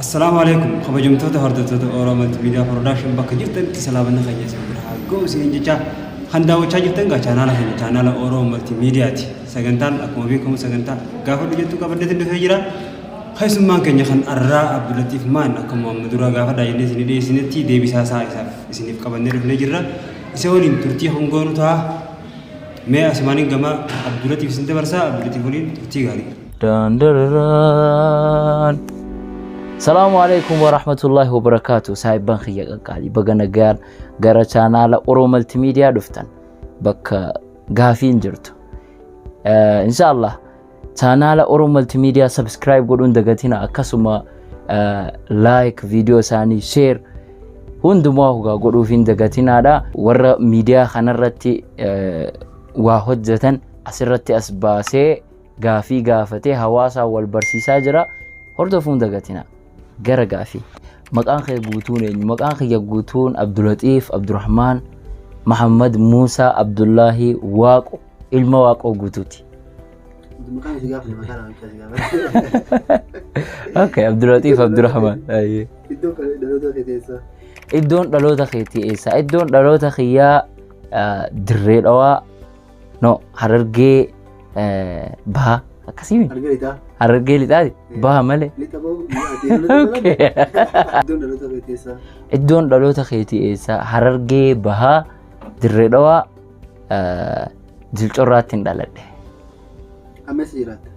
Assalaamu alaikum kabajamtoota hordoftoota Oromoo Multimedia Production bakka jirtanitti salaamanni keenya isin bira haa ga'u isiniin jecha kan daawwachaa jirtan gaa chaanaala keenya chaanaala Oromoo Multimediaati. Sagantaan akkuma beekamu sagantaa gaafadhu jettu qabaddeetiin dhufee jira. Keessummaan keenya kan arraa Abdulatiif Maan akkuma amma duraa gaafadhaa jennee isinii dhiyeessinetti deebisaa isaa isaaf isiniif qabannee dhufnee jirra. Isa waliin turtii hongoonu ta'a. Mee asumaaniin gama Abdulatiif isin dabarsaa Abdulatiif waliin turtii gaarii. Daan dararaan. Salaamu alaikum wa rahmatullahi wa barakaatu. Saahibban kiyya qaqqaalii baga nagaan gara chaanaala Oromoo Multimedia dhuftan bakka gaafiin jirtu. Inshallah chaanaala Oromoo Multimedia subscribe godhuun dagatina akkasuma like viidiyoo isaanii share hundumaa hugaa godhuuf hin dagatinaadha. Warra miidiyaa kanarratti waa hojjetan asirratti as baasee gaafii gaafatee hawaasaan wal barsiisaa jira. Hordofuun dagatina. Gara gaafii. Maqaan kee guutuun eenyu? Maqaan kiyya guutuun Abdulaxiif Abdurrahmaan Mahammad Muusaa Abdullaahi Waaqo ilma Waaqoo guutuuti. Maqaan si gaafne maqaa namichaa si gaafne. Okay, Abdulaxiif Abdurrahmaan. Ayyee. Iddoo kan dhaloota kee teessaa. Iddoon dhaloota keetii eessa? Iddoon dhaloota kiyyaa Dirree Dhawaa, no, Harargee Bahaa akkasii miti? Harargee lixaa. Harargee lixaati? Baha malee. Lixa bahu ati Okay. Iddoon dhaloota keetii eessa? Iddoon dhaloota keetii eessa? Harargee Bahaa, Dirree Dhawaa, Jilcorraatti hin dhaladhe. Amma eessa jiraatta?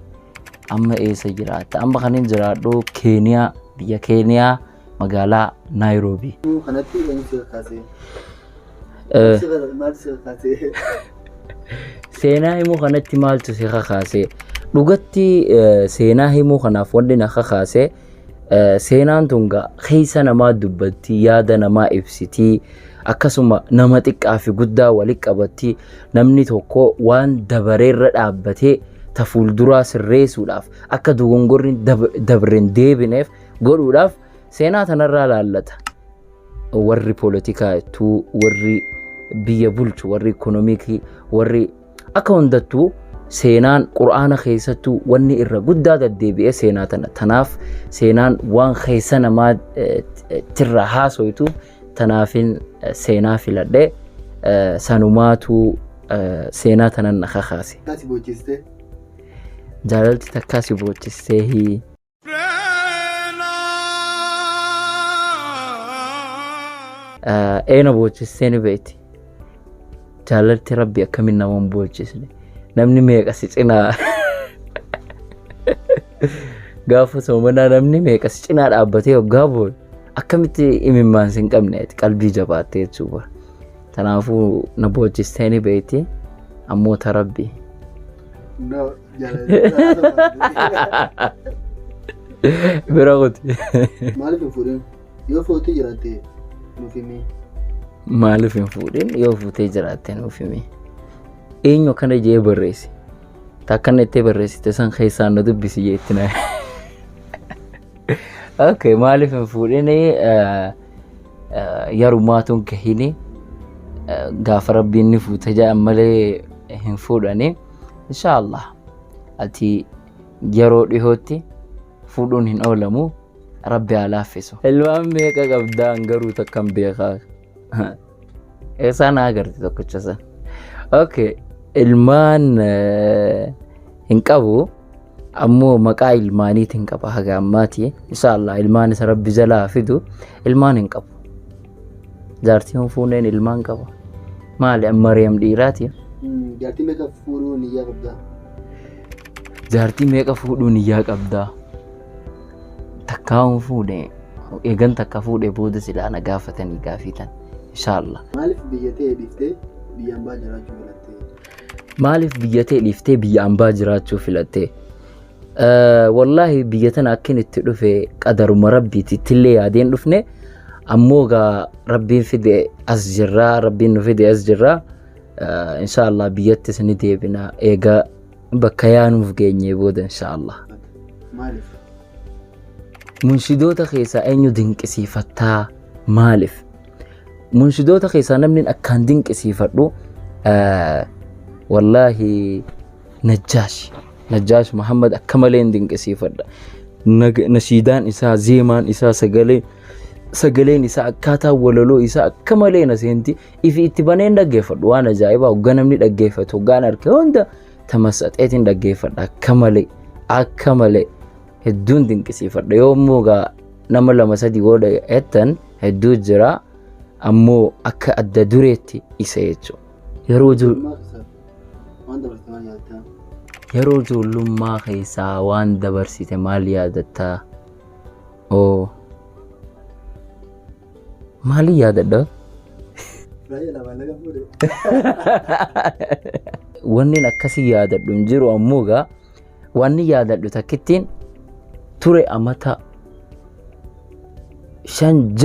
Amma eessa jiraatta? Amma kan hin jiraadhu Keeniyaa, biyya Keeniyaa magaalaa Naayiroobii. Kanatti eenyu si kakaasee? Maaltu si kakaasee? Seenaa himuu kanatti maaltu si kakaase? Dhugatti seenaa himuu kanaaf wanti na kakaase seenaan tun gaa keessa namaa dubbatti, yaada namaa ibsiti, akkasuma nama xiqqaa fi guddaa walitti qabatti namni tokko waan dabareerra dhaabbatee ta fuulduraa sirreessuudhaaf akka dogongorri dabre hin deebineef godhuudhaaf seenaa tanarraa laallata. Warri poolitikaa jettuu, warri biyya bulchu, warri ikoonomiikii, warri akka hundattuu seenaan qur'aana keessattuu wanni irra guddaa deddeebi'ee seenaa tana. Tanaaf seenaan waan keessa namaa tirra haasoytu tanaafin seenaa filadhe sanumaatu seenaa tanan na kakaase. Takkaa si boochistee? Jaalalti takkaa si boochistee hii. Eena boochistee ni beekti. Jaalalti rabbi akkamiin nama hin boochisne. Namni meeqa si cinaa gaafa soomanaa namni meeqa si cinaa dhaabbatee hoggaa booyu akkamitti imimmaan si hin qabne ati qalbii jabaattee jechuudha. Kanaafuu na boochistee ni beekti ammoo ta rabbi. No, jaalala. Bira kuti. Maaliif hin fuudhin? Yoo fuutee jiraatte nuuf himi. Maaliif hin fuudhin yoo fuutee jiraatte nuuf himi. Eenyu akkana jee barreesse? Ta akkana itti barreessite san keessaan na dubbisi jeetti na. Okay, maaliif hin fuudhin yarumaatuun gahini gaafa rabbiin ni fuuta jedhan malee hin fuudhani. Inshaallah ati yeroo dhihootti fuudhuun hin oolamu rabbi haa laaffisu. Ilmaan meeqa qabdaan garuu takkan beekaa. Eessaa na agarte tokkicha san. Okay, ilmaan hin qabu ammoo maqaa ilmaaniitiin qaba haga ammaati. Inshaallah ilmaan isa rabbi jalaa fidu ilmaan hin qabu. Jaartii hin fuuneen ilmaan qaba. Maali amma Mariyaam dhiiraati? Jaartii meeqa fuudhuu niyyaa qabdaa? Jaartii meeqa fuudhuu niyyaa qabdaa? Takkaa hin fuudhe eegan takka fuudhe booda silaa na gaafatanii gaafii tan. Inshaallah. Maaliif biyya ta'e dhiiftee biyya ambaa jiraachuu filattee? Maaliif biyya ta'e dhiiftee biyya ambaa jiraachuu filattee? Wallaahi biyya tana akkin itti dhufe qadaruma rabbiiti ittillee yaadeen dhufne ammoo gaa rabbiin fide as jirraa rabbiin nu fide as jirraa inshaallah biyyattis ni deebina eega bakka yaanuuf geenyee booda inshaallah. Maaliif? Munshidoota keessaa eenyu dinqisiifattaa maaliif? Munshidoota keessaa namni akkaan dinqisiifadhu wallaahi Najjaash. Najjaash Muhammad akka malee hin dinqisiifadha. Nashiidaan isaa, zeemaan isaa, sagalee sagaleen isaa, akkaataa walaloo isaa akka malee na seenti. Ifi itti baneen dhaggeeffadhu, waan ajaa'ibaa. Hoggaa namni dhaggeeffatu hoggaan arge hunda tamassaxeetiin dhaggeeffadha. Akka malee, akka malee hedduun dinqisiifadha. Yommuu gaa nama lama sadi godha jettan hedduu jira, ammoo akka adda dureetti isa jechuudha. Yeroo Ijoollummaa keessaa waan dabarsite maal yaadatta? Yeroo ijoollummaa keessaa waan dabarsite maal yaadatta? Oo. Maalin yaadadha? Baay'ee lamaan laga fuudhe. Wanni akkasii yaadadhu hin jiru, ammoo gaa wanni yaadadhu takkittiin ture amata 5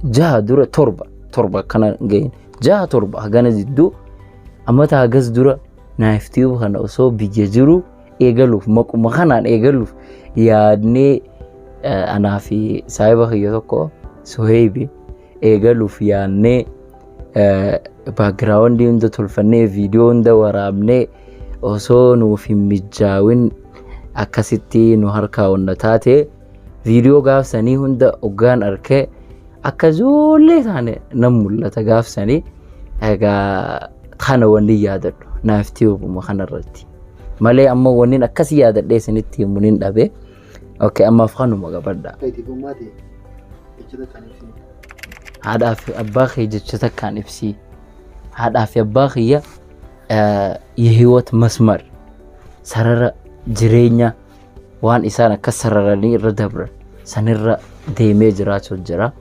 6 dura, 7 akkana gahin, 6 7 hagana jidduu, amata hagas dura Naayif Tube kana osoo biyya jiru eegaluuf, maquma kanaan eegaluuf yaadnee, anaa fi saahiba kiyya tokko Suheebi eegaluuf yaadnee, background hunda tolfannee, viidiyoo hunda waraabnee, osoo nuuf hin mijaawin akkasitti nu harkaa onna taate. Viidiyoo gaafsanii hunda hoggaan arkee akka ijoollee taane nan mul'ata gaafsanii. Egaa kana wanni yaadadhu Naayif Tube kanarratti malee amma wanni akkasii yaadadhee isinitti himu nin dhabe. Okay, ammaaf kanuma qabadha. Keetiif ummaa ta'e jecha takkaan ibsi. Haadhaa fi abbaa kee jecha takkaan ibsii. Haadhaa fi abbaa kiyya የህይወት መስመር, sarara jireenya waan isaan akka sararanii irra dabran sanirra deemee jiraachuu jira.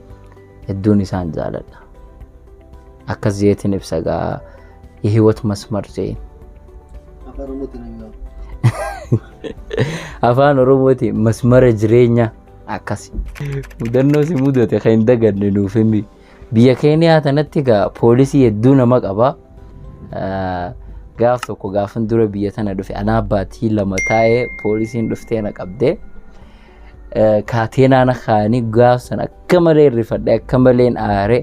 Hedduun isaan jaaladha. Akkas jeetiin ibsa gaa, የህይወት መስመር jeen. Afaan Oromootiin himi. Afaan Oromootiin masmara jireenya akkas. Mudannoo si mudate kan hin daganne nuuf himi. Biyya Keeniyaa tanatti gaa poolisii hedduu nama qaba. Gaaf tokko gaafan dura biyya tana dhufe anaa baatii 2 taa'ee poolisiin dhuftee na qabdee. Kaateenaa na kaa'anii gaaf sana akka malee rifadhe, akka malee aare.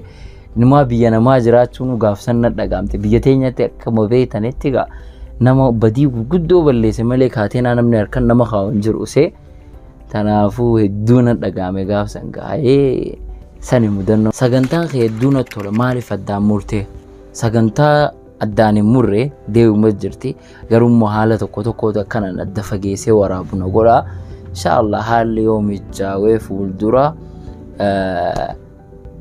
Numaa biyya namaa jiraachuun gaaf san na dhagaamte. Biyya teenyatti akkuma beektanitti gaa nama badii gurguddoo balleesse malee kaateenaa namni harkaan nama kaa'u hin jiru usee. Kanaafuu hedduu na dhagaame gaaf san gaa'ee sani mudannoo. Sagantaan kee hedduu natti tola, maaliif addaan murtee? Sagantaa addaan hin murre, deemuma jirti. Garuu immoo haala tokko tokkootu akkanaan adda fageessee waraabu na godha. Inshaallah haalli yoo mijaawee fuuldura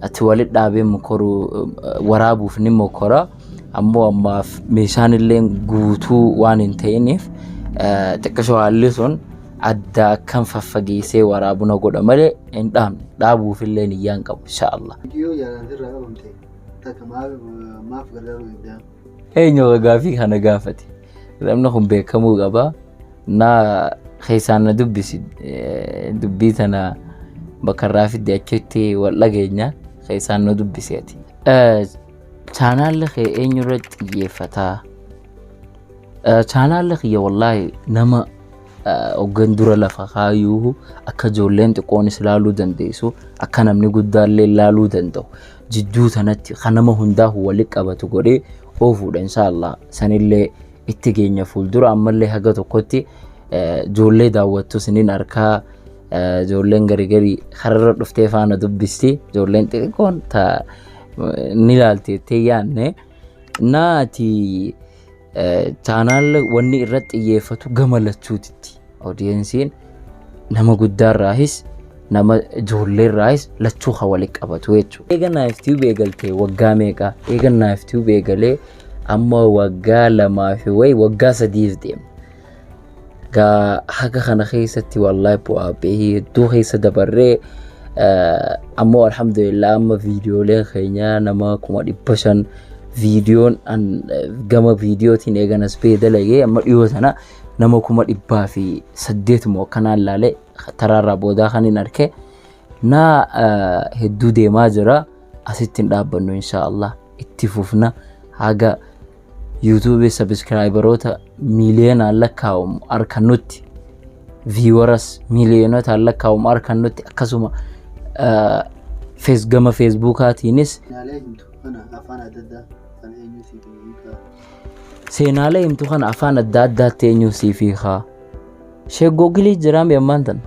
ati walitti dhaabee mokoruu waraabuuf ni mokora. Ammoo ammaaf meeshaan illee guutuu waan hin ta'iniif xiqqishoo haalli sun adda akkan faffageessee waraabu na godha malee hin dhaabne, dhaabuuf illee niyyaan qabu inshaallah. Yoo jaalaan sirraa qabamte takka maaf gargaaruu danda'a? Eenyu gaafii kana gaafate? Namni kun beekamuu qaba. Na keessaan na dubbisi, dubbii tana bakka irraa fidde achitti wal dhageenya, keessaan na dubbisi ati. Chaanaalli kee eenyurratti xiyyeeffataa? Chaanaalli kiyya wallaahi nama hoggan dura lafa kaayuu akka ijoolleen xiqqoonis ilaaluu dandeessu, akka namni guddaallee ilaaluu danda'u, jidduu tanatti kan nama hundaa walitti qabatu godhee oofuudha. Inshaallah sanillee itti geenya fuuldura. Ammallee haga tokkotti ijoollee daawwattu sinin harkaa ijoolleen gari gari kararra dhuftee faana dubbisti, ijoolleen xixiqqoon ta ni ilaalti jettee yaanne. Naati chaanaal wanni irratti xiyyeeffatu gama lachuutitti, audienceiin nama guddaarraahis nama ijoolleerraahis lachuu kan walitti qabatu jechuudha. Eega Naayif Tube eegaltee waggaa meeqa? Eega Naayif Tube eegalee amma waggaa 2 fi wayi, waggaa 3f deema. Gaa haga kana keessatti wallaahi bu'aa bahii hedduu keessa dabarree, ammoo alhamdulillah amma viidiyooleen keenya nama 500,000 viidiyoon gama viidiyootiin eeganas bee dalagee, amma dhiyoo tana nama 808,000 moo akkanaan laalee taraarraa boodaa kan hin arke na hedduu deemaa jira. Asitti hin dhaabbannu, insha Allah itti fufna haga YouTube subscriberoota miiliyoonaan lakkaa'amu argannutti, vieweras miiliyonotaan lakkaa'amu argannutti, akkasuma gama Facebookaatiinis. Seenaalee himtu kana afaan adda addaa kan eenyu siif hiikaa? Seenaalee himtu kana afaan adda addaatti eenyu siif hiikaa? Sheek Googilii jiraame ammaan tana.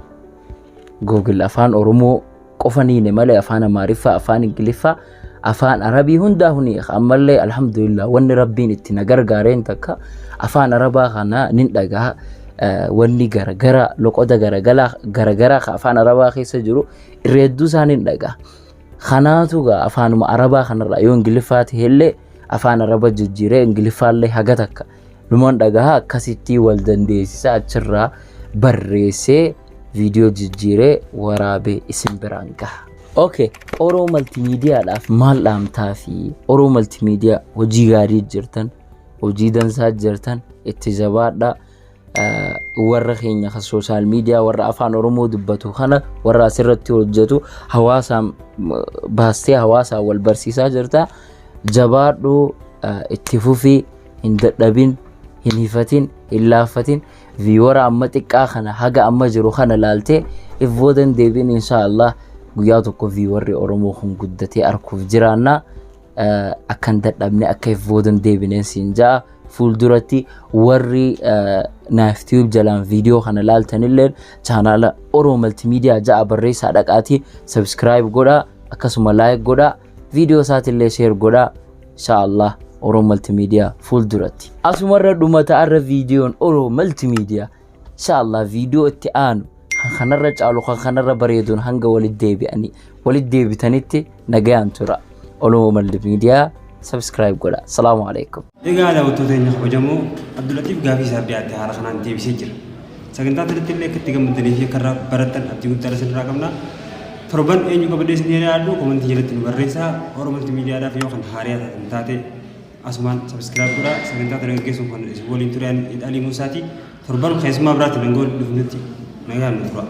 Google afaan Oromoo qofa niine malee afaan Amaariffaa, afaan Ingiliffaa, afaan Arabii hundaa huni. Ammallee alhamdulillah, wanni Rabbiin itti na gargaareen takka afaan Arabaa kana nin dhagaha. Wanni garagara, loqoda garagala garagaraa ka afaan Arabaa keessa jiru irra hedduu isaa nin dhagaha. Kanaatu gaa afaanuma Arabaa kanarraa yoo Ingiliffaa ta'ellee afaan Araba jijjiiree Ingiliffaallee haga takka numan dhagaha, akkasitti wal dandeessisa, achirraa barreessee viidiyoo jijjiiree waraabee isin biraan gaha. Okay, Oro Multimediaadhaaf maal dhaamtaa fi Oro Multimedia hojii gaarii jirtan, hojii dansaa jirtan, itti jabaadhaa. Warra keenya kan social media, warra afaan Oromoo dubbatu kana, warra asirratti hojjetu hawaasaan baastee hawaasaan wal barsiisaa jirta. Jabaadhu, itti fufii, hin dadhabin, hin hifatin, hin laaffatin. Viewer amma xiqqaa kana haga amma jiru kana laaltee if boodan deebiin. Inshaallah guyyaa tokko viewerri Oromoo kun guddatee arguuf jiraanna. Akka hin dadhabne, akka if boodan deebineen siin ja'a. Fuulduratti warri Naaf Tube jalaan viidiyoo kana laaltanillee chaanaala Oro Multimedia ja'a barreessaa dhaqaatii subscribe godhaa, akkasuma like godhaa, viidiyoo isaatillee share godhaa. Inshaallah Oro Multimedia fuulduratti. Asumarra dhumata arra viidiyoon Oro Multimedia. Inshaallah viidiyoo itti aanu kan kanarra caalu, kan kanarra bareeduun hanga walitti deebi'anii walitti deebitanitti nagayaan tura. Oromoo Multimedia subscribe godha. Salaamu alaikum. Egaa daawwattoota keenya kabajamoo, Abdulatiif gaafii isaaf dhiyaatte haala kanaan deebisee jira. Sagantaa kanatti illee akka itti gammaddanii fi akka irraa barattan abdii guddaa isinirraa qabna. Torban eenyu qabadhee isin yaaddu komantii jalatti nu barreessaa. Oromoo Multimediaadhaaf yoo kan haariyaa taatan taate asumaan subscribe godhaa. Sagantaa kana gaggeessuun kan isin waliin ture Alii Muusaati. Torban keessummaa biraatiin hanga walitti dhufnutti nagaan nu tura.